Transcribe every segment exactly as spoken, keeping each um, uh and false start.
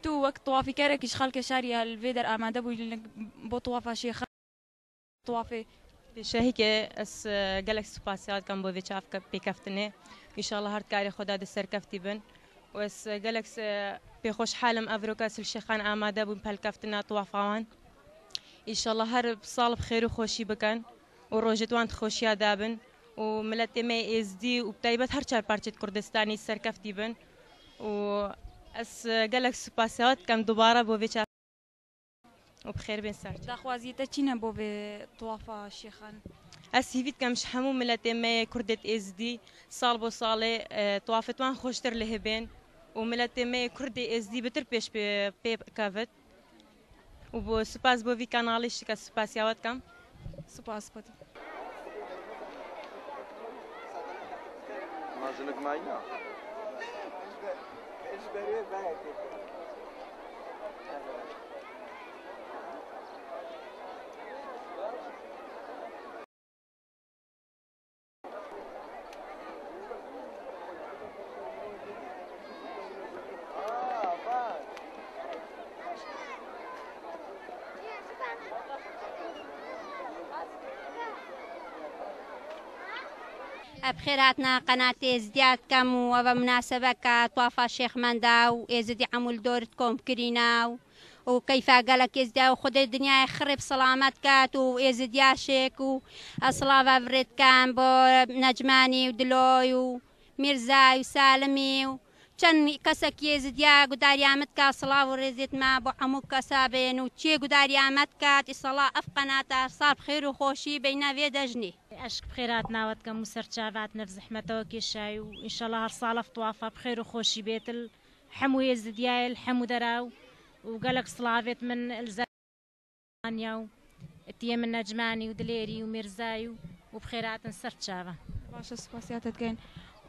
Tu wek tewafîkerekî ji xelkê şariya li vê der amade bûyî li bo tewafa şêxan, tewafê? Pêşehîkê ez, e, gelek spasiya dikim bo vê çav ke-, pêkeftinê. Înşallah her karê xwe de di serkeftî bin. Û ez, e, gelek, e, pê xweşhal im evroka ez li şêxan amade bûm pelkeftina tewafa wan. Înşallah her sal bi xêr û xweşî bikin û rojê wan di xweşiya de bin û miletê me yê êzdî û bi taybet her çar parçeyê Kurdistanî serkeftî bin û ez gelek spasiya we dikim dubare bo vê çar û bi xêr bên ser. Daxwaziyê te çi ne bo vê tewafa şêxan? Ez hîvî dikim ji hemû miletê me yê Kurdê êzdî sal bo salê, e, tewafê wan xweştir lihê bên û miletê me yê Kurdê êzdî bitir pêş pê, pê kevit. û bo, spas bo vî kanalî şika spasiya we dikim. Spas bo te. Ma jinik mayî na? Ev xêr hatina qenatê Êzidiya dikim û ev e munasebeka tewafa Şêx Menda û Êzidî hemû li dor dikom kirîna û û keyfa gelek Êzidiya û Xwedê dinyayê xirê bi selamet ket û Êzidiya şêk û ez silava virê dikem bo Necmanî û Diloy û Mîrzay û Salimî û çend kesek Êzidiya gudariya min dike, silav û rêzêt me bo hemû kesa bên û çiyê gudariya me diket, îsala ev qenata sar bi xêr û xweşî beyne vê dejnê. Eşk bi xêr hatina we dikim û serçave hatine bi zehmete we kêşayî û înşallah her sal ev tewafa bi xêr û xweşî bêt li hemû Êzidiyayê, li hemû dera û gelek silavêt min li Anya û tiyê min Necmanî û Dilêrî û Mîrzayî û, û bi xêr hatin ser çava. Baş e, spasiya te dikeyin.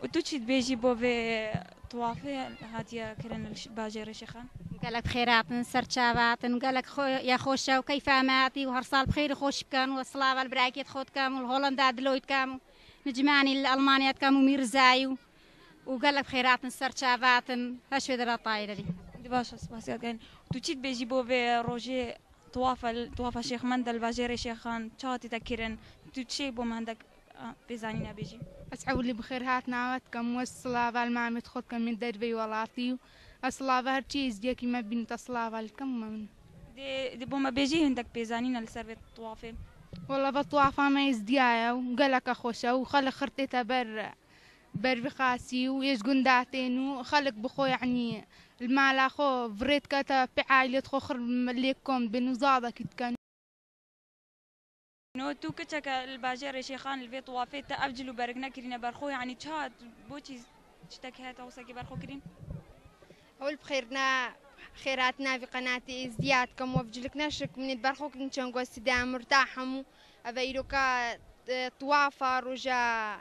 Û tu çi dibêjî bo vê tuwafê hatiye kirin li ş-, bajêrê Şêxan? Gelek bi xêr hatin, ser çava hatin, gelek xwe ya xweş e û keyfa me hatî û her sal bi xêr û xweş bikin û silava li birakêt xwe dikim û li Holanda Diloy dikim û Necmanî li Almanya dikim û Mîrzayî û, û gelek bi xêr hatin, ser çava hatin, her şwê de re tayî derî. Di baş e, spasiya dikeyin. Tu çi dibêjî bo vê rojê? Tuwafa, tuwafa Şêx Mende li bajêrê Şêxan çawa tête kirin? Tu çi bo me hindek, a, pêzanîna bêjî? Ez ewilî bi xêr hatina we dikim, ez silava li mamê xwe dikim, min derveyî welatî û ez silava her çi êzdiyekî me bînî te silava li dikim û me min. Dê, dê bo me bêjî hindek pêzanîna li ser vê tuwafê. Wela ve tuwafa me êzdiya ye û geleke xweş e û xelk xirtê te ber ber vî xasî û êz gunda tên û xelk bi xwe, yanî li mala xwe virê dikete pê aîlêt xwe xir lêk kom dibin û zadekî dikin. No tu kiçeke li bajêrê Şêxan li vê tuwafê te ev cil û berg nekirîne ber xwe, yanî çawa, bo çî tiştek heye te wisa kî ber xwe kirîn? Ewil bi xêr na, xêr hatina vî qenatê êzdiya dikim, we bi cilik neşik min ê di ber xwe kirin çend gosî de murta hemû. Eve îroka, e, tuwafa roja,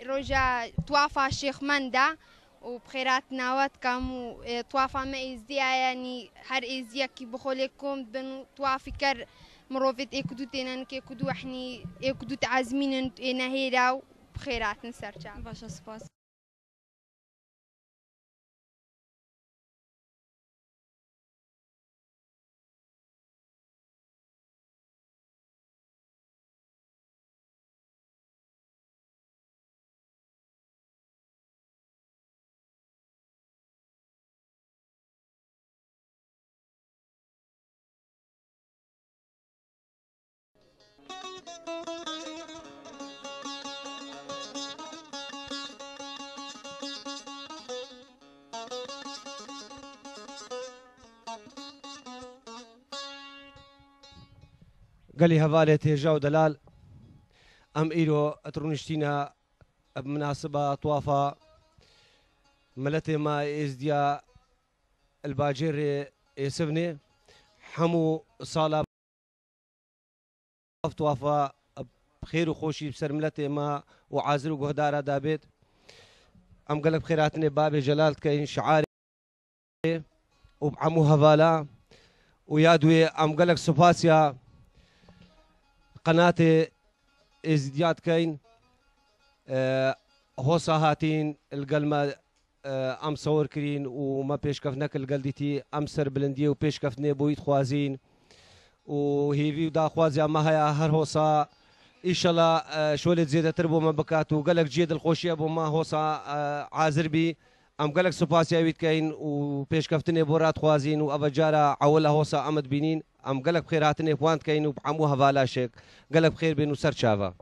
roja tuwafa Şêx Menda û bi xêr hatina we dikim û, e, tuwafa me êzdiya ye, yanî her êzdiyekî bi xwe lê kom dibin û tuwafîker mirovêt êk û du têne, nik êk û du ehnî êk û du diezmînin êne hêra û bi xêr hatin ser çav. Baş e, spas. Gelî hevalê têja û delal, em îro etrûniştîne bi minasiba tuwafa miletê me êzdiya li bacêrê Êsivnê. Hemû sala tuwafa xêr û xweşî bi ser miletê me û azir û guhdara dabêt. Em gelek bi xêr hatinê babê Celal dikeyin, şiarê û bi hemû hevala û ya duê em gelek spasiya qenatê Êzidiya dikeyin. E, hosa hatîn li gel me, e, em sewir kirîn û me pêşkeftinek li gel dîtî, em serbilindiyê û pêşkeftinê bo wî dixwazîn. û hêvî û daxwaziya me heye her hosa, îşela, e, şolê zêdetir bo me bikat û gelek cihê dilxweşiye bo me hosa, e, hazir bî. Em gelek spasiya wî dikeyin û pêşkeftinê bo re dixwazîn û eve cara ewil e hosa em dibînîn. Em gelek bi xêrhatinê bi wan dikeyin û bi hemû hevala şêk gelek bi xêr bên û ser çava.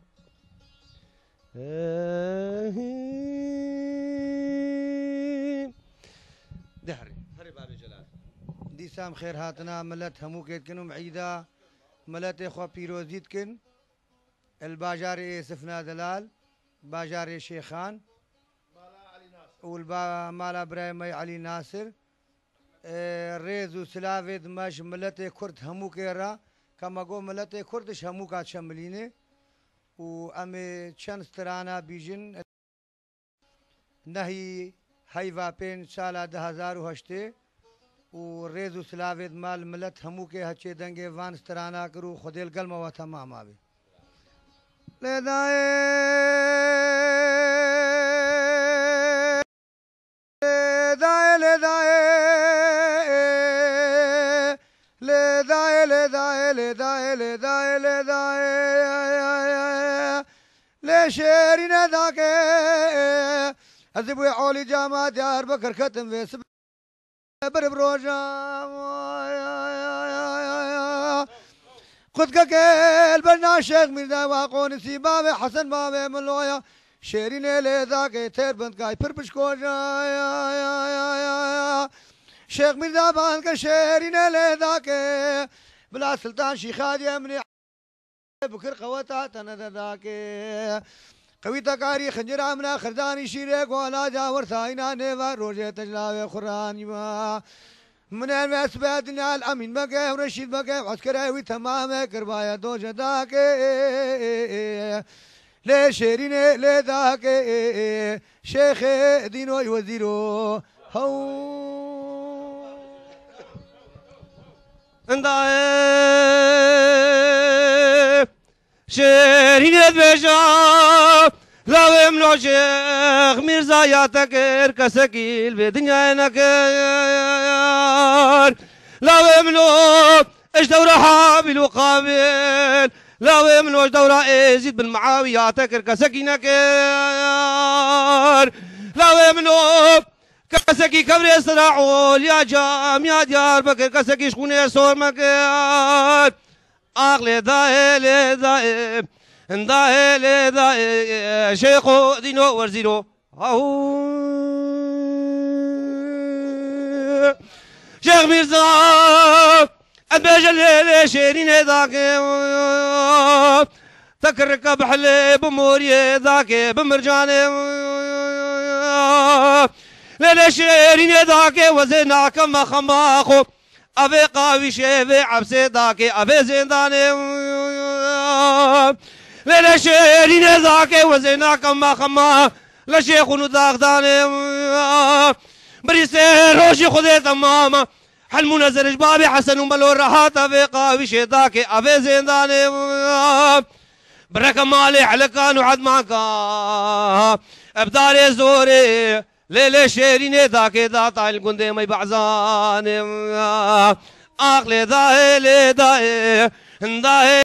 De herê, herê babê Celal. Dîsa em xêr hatina milet hemûkê dikin û em îda miletê xwe pîrozî dikin. El bajarê Êsifna Delal, bajarê Şêxan û li ba-, mala birayê me Elî Nasir. Ê, rêz û silavê di me ji miletê Kurd hemûkê re, ka me got miletê Kurd ji hemûka çemilîne û em ê çend strana bîjin. Nehî heyva pênc sala du hezar û heştê û rêz û silavê di me li milet hemûkê heçê dengê van strana kir û Xwedê li gel me we temam abe. Lê dayê, lê dayê, lê dayê, lê dayê, lê dayê, lê dayê, lê dayê, lê dayê. Lê şêrîne dake, ez ê bi wê olî cama Diyarbekir ketim vê sibê bir bi roja. Kutkeke el bena Şêx Mîrza wa qonisî bavê Hesen bavê Miloya. Şêrîne lê dake têr bindkay pir pişkoja. Şêx Mîrza bandke şêrîne lê dake. Bila Siltan Şîxadiye minê bikir qeweta te nede dake. Qewî tekarî xincira min e, xirdanî şîrê gola ca wersa îna nêva rojê tecla wê xurranî ma. Min en ve sibê Dinal Emîn Bege, Reşîd Bege, eskerê wî temame kirbaye doje dake. Lê şêrînê lê dake, Şêxê Dînoy Wezîro. Hew. Inda e şêrînê dibêja, lawê min o Şêx Mîrza ya te kir, kesekî li vê dinyayê nekir. Lawê min o ji dewra Habîl û Qabîl, lawê min o ji dewra Êzîd bin Muawî ya te kir, kesekî nekir. Lawê min o Kesekî kevrê sira oliya camiya Diyarbekir, kesekî ji xûnê sor mekir. Ax lê dayê, lê dayê, dayê lê dayê, Şêxo Dîno Werzîro. Ahu. Şêx Mîrza, ez bêje lê lê şêrînê dake. Te kirike bi hilê, bi moriyê dake, bi mircanê. Lê lê şêrînê dake, wezê nake me xema xo. Avê qawîşê vê epsê dake, avê zêndanê. Lê lê şêrînê dake, wezê nake me xema. Leşê xûn û daxdanê. Birîsê rojî Xwedê temam. Helmûne zerij babê Hesen û Melo rehat avê qawîşê dake avê zêndanê. Bireke malê Helekan û Edmanka. Ebdarê zorê. Lê lê şêrînê dake datayl gundê mey Bazanê. Aqlê dayê lê dayê. Dayê.